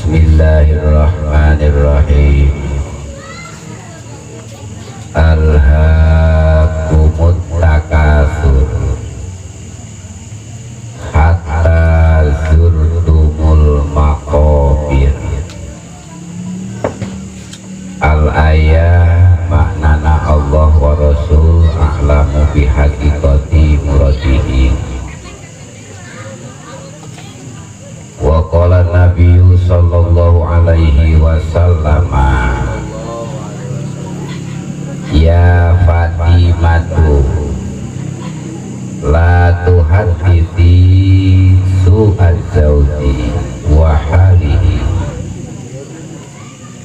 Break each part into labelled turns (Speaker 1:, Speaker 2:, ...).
Speaker 1: Bismillahirrahmanirrahim. Alhaakumut takatsur hatta zurtumul maqabir. Al ayah maknana Allah wa Rasul a'lamu bihaqiqati muradihi. Wa qala nabiyyu sallallahu alaihi wasallam, ya Fatimatu la tuhadditsi su'az zawji wa halihi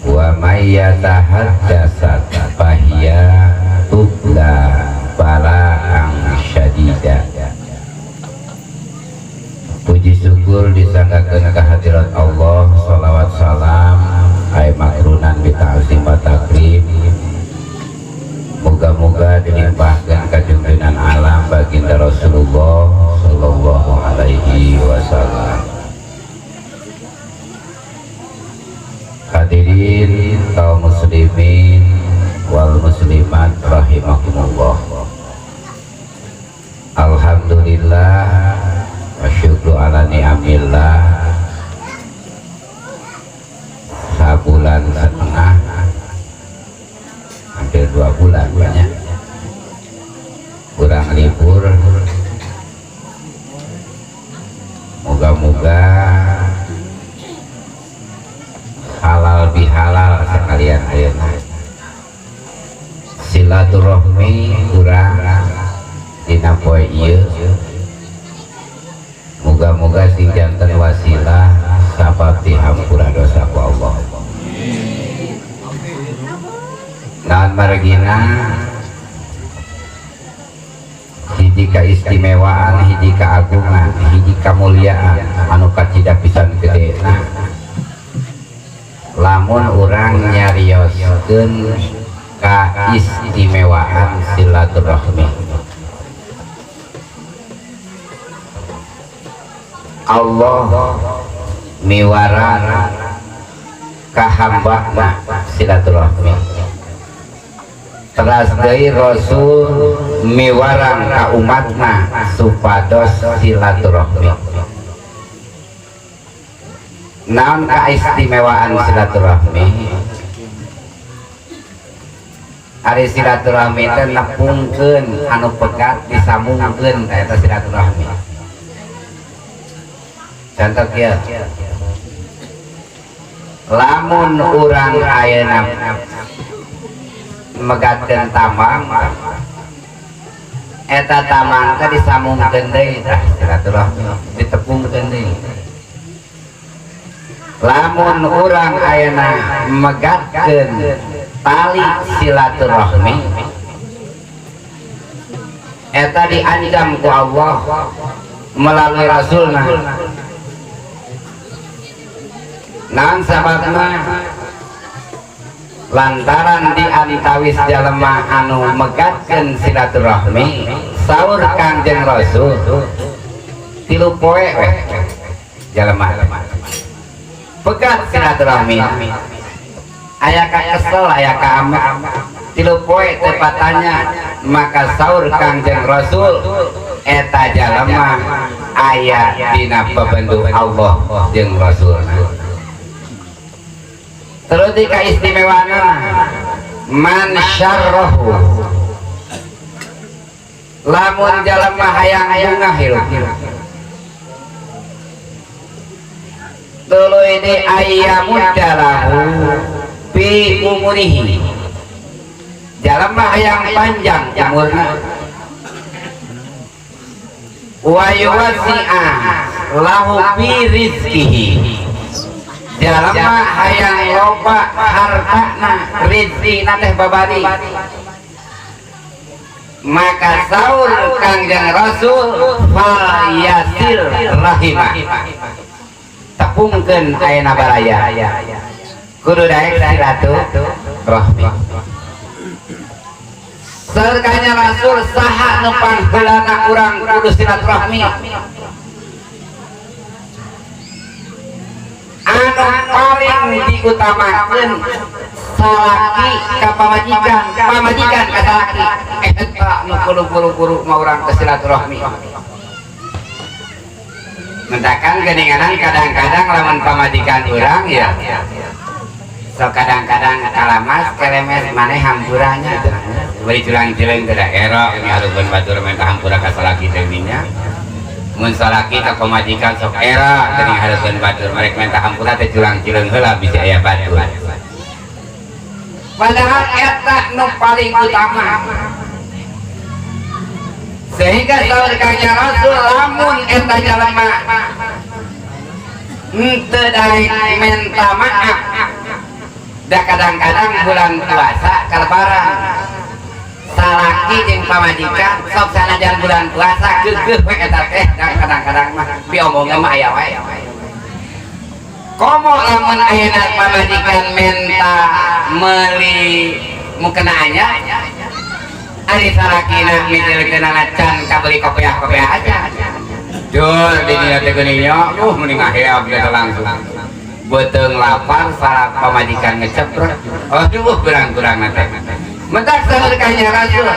Speaker 1: wa may yatahaddasat fahiya tubla bala'an syadida. Puji syukur disanggakeun kehadirat Allah, salawat salam ay makrunan bi ta'zim wa takrim, moga-moga dilimpahkan kajungkenan alam baginda Rasulullah sallallahu alaihi wasallam. Hadirin kaum muslimin wal muslimat rahimakumullah. Alhamdulillah wa syukru ala ni'amillah. Sabulan setengah, hampir 2 bulan banyak kurang libur. Moga-moga halal bihalal sekalian ayeuna. Silaturahmi kurang dina poe ieu, moga-moga sing janten wasilah sabab dihampura dosa ku Allah. Naon margina hiji kaistimewaan, hiji keagungan, hiji kemuliaan anu kacida pisan gedena lamun urang nyarioskeun kaistimewaan silaturahmi. Allah miwarang ka hambana silaturahmi, teras deui Rasul miwarang ka umatna supados silaturahmi. Naon kaistimewaan silaturahmi? Ari silaturahmi teh nepungkeun anu pegat disambungkeun ka eta silaturahmi. Contoh kieu, lamun urang ayeuna megatkeun tambang, eta tambang teh disambungkeun deui tah silaturahmi, ditepungkeun deui. Lamun urang ayeuna megatkeun tali silaturahmi, eta diancam ku Allah melalui Rasulna. Naon sababna? Lantaran diantawis jalema anu megatkeun silaturahmi, saur Kangjeng Rasul 3 poe weh jalema pegat silaturahmi, aya ka kesel aya ka amek 3 poe tepatanya, maka saur Kangjeng Rasul eta jalema aya dina pabendu Allah jeung Rasulna. Terus di kaistimewaanna man syarrahu, lamun jalema hayang bungah hirup tuluy di ayyamuddalahu fi umurihi, jalema hayang panjang umurna, wa yuwasi'a lahu fi rizkihi, jalema hayang loba hartana rizkina teh babari, maka saur Kangjeng Rasul fal yasil rahimah, tepungkeun ayeuna baraya kudu daek silaturahmi. Saur Kanjeng Rasul saha nu pangheulana urang kudu silaturahmi? Anu paling Diutamakeun salaki ka pamajikan, pamajikan ka salaki. Eta nu kudu buru-buru mah urang ke silaturahmi. Mentakan geninganan kadang-kadang lamun pamajikan urang ya so kadang-kadang kalamas kelemes, maneh hampuranya beri culang-cileung teh da erok ngarukeun batur minta hampura ka salaki teh nya. Mun salaki ka pamajikan sok era geuning hareupeun batur merek minta hampura teh culang-cileung heula bisi aya batur. Padahal eta nu paling utama, sehingga saur Kangjeng Rasul, lamun eta jalema henteu daek minta maaf, da kadang-kadang bulan puasa kalebaran salaki jeung pamajikan sok sanajan bulan puasa geugeuh we eta teh. Dan kadang-kadang mah piomongna mah aya wae. Komo lamun ayeuna pamajikan menta meuli mukenaannya, ari salakina misilkeunana can kabeli kopeah-kopeah aja. Jur di dinya teh geuning nya, mending ngaheab gitu langsung. Beuteung lapar, salah pamajikan ngeceprek. Aduh, kurang-kurang teh. Mentak saur Kangjeng Rasul.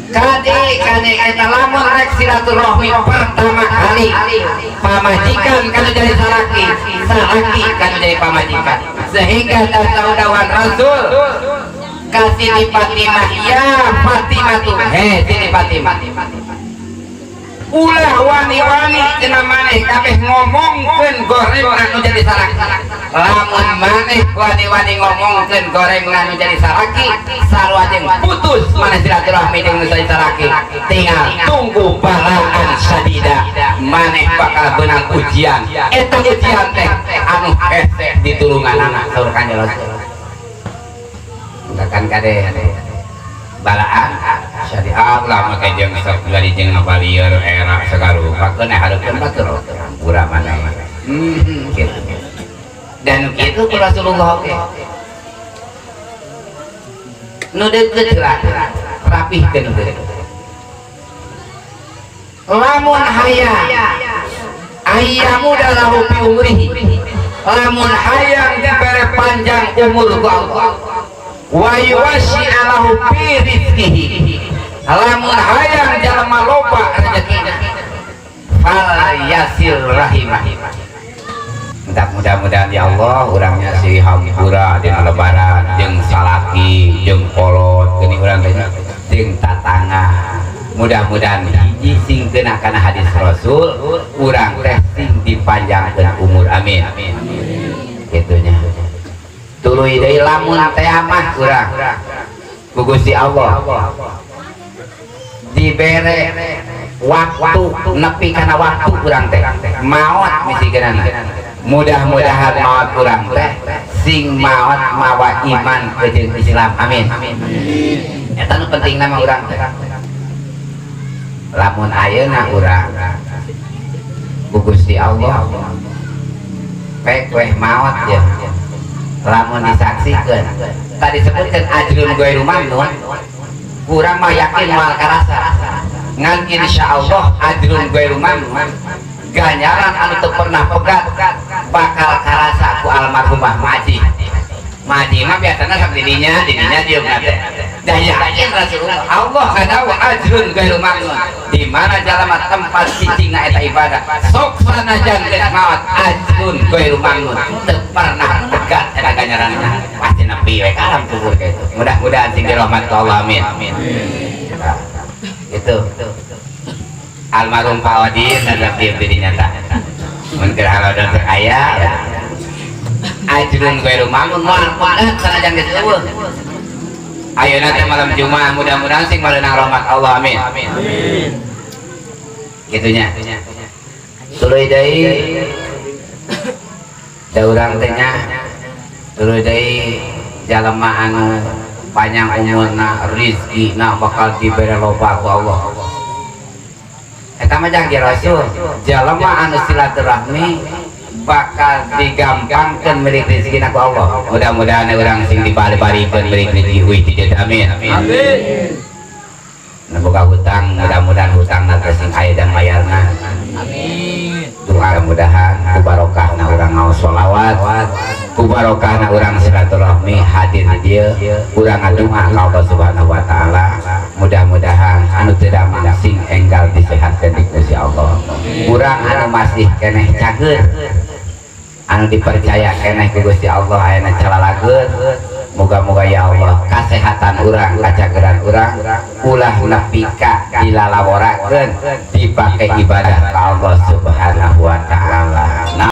Speaker 1: Kade kade eta lamun rek silaturahmi pertama kali pamajikan kanu jadi salaki, salaki kanu jadi pamajikan. Sehingga dauan Rasul ka Siti Fatimah, "Ya Fatimah tuh, he Siti Fatimah, ulah wani-wani cenah maneh kabeh ngomongkeun goreng anu jadi salaki. Lamun maneh wani-wani ngomongkeun goreng anu jadi salaki, sarua jeung putus maneh silaturahmi jeung nu jadi salaki. Tinggal tunggu balaan sadida, maneh bakal beunang ujian. Eta ujian teh anu hese ditulungan anak," saur Kanjeng Rasul. Kan kade balaan syariah lah make jeung sok dari jeung ngabalieur era sagarupa keun hareupeun batur hampura maneh gitu. Dan kitu ku Rasulullah oge nu deukeut lah rapihkeun teh. Lamun hayang ayyamuda lahu fi umrihi, lamun hayang dibere panjang umur ku Allah, wa yuwassi lahu fi rizqihi, lamun hayang jalma loba rezekina, fal yasil rahimah. Entah mudah-mudahan ya Allah urangnya si hampura dina lebaran jeung salaki jeung kolot geuning urang teh jeung tatangga. Mudah-mudahan hiji sing kena kana hadis Rasul, urang teh sing dipanjangkeun umur, amin. Gitunya. Tuluy deui, lamun teh mah urang ku Gusti Allah dibere waktu nepi kana waktu urang teh maot misikeunana, mudah-mudahan maot urang teh sing maot mawa iman jeung Islam, amin. Eta nu penting nama urang teh. Lamun ayeuna urang ku Gusti Allah pek weh maot ya, lamun disaksikeun tadi sebutkan ajrun ghairu mamnun, kurang mah yakin moal karasa. Ngan insya Allah ajrun ghairu mamnun, ganjaran anu teu pernah pegat, bakal karasa ku almarhumah Maji. Maji mah biasanya sok didinya didinya dieu teh. Dah yakin Rasulullah Allah kadawa ajrun ghairu mamnun, di mana jalma tempat cicingna eta ibadah, sok sanajan geus maot ajrun ghairu mamnun, teu pernah pegat eta ganjaranna, pasti nepi we ka alam kubur kitu. Mudah-mudahan sing dirahmat ku Allah, amin. Nah, itu almarhum Pak Odin ada di dinya tah mun keur halodo teh aya ajrun ghairu mamnun, moal pegat sanajan geus eueuh. Ayeuna teh malam Jumat, mudah-mudahan sing meunang rahmat Allah, amin. Gitunya. Tuluy deui da urang teh nya, tuluy deui jalema anu panjang umurna, rizkina bakal dibere loba ku Allah. Eta mah janji Rasul, jalema anu silaturahmi bakal digampangkeun milik rezekina ku Allah. Mudah-mudahan urang sing dibari-barikeun milik rezeki euy ti dieu, amin.
Speaker 2: Amin.
Speaker 1: Nu boga hutang, mudah-mudahan hutangna teh sing aya dan mayarna.
Speaker 2: Amin.
Speaker 1: Mudah-mudahan ku barokahna urang ngaos. Sholawat ku barokahna urang silaturahmi hadir di dieu. Urang ngadunga ka Allah Subhanahu wa Taala, mudah-mudahan anu teu damang sing enggal disehatkeun di Gusti Allah. Urang anu masih keneh cager, anu dipercaya keneh ku Gusti Allah ayeuna calalageur, moga-moga ya Allah kasehatan urang, kacageran urang ulah nepi ka dilalaworakeun, dipake ibadah ka Allah Subhanahu wa Taala.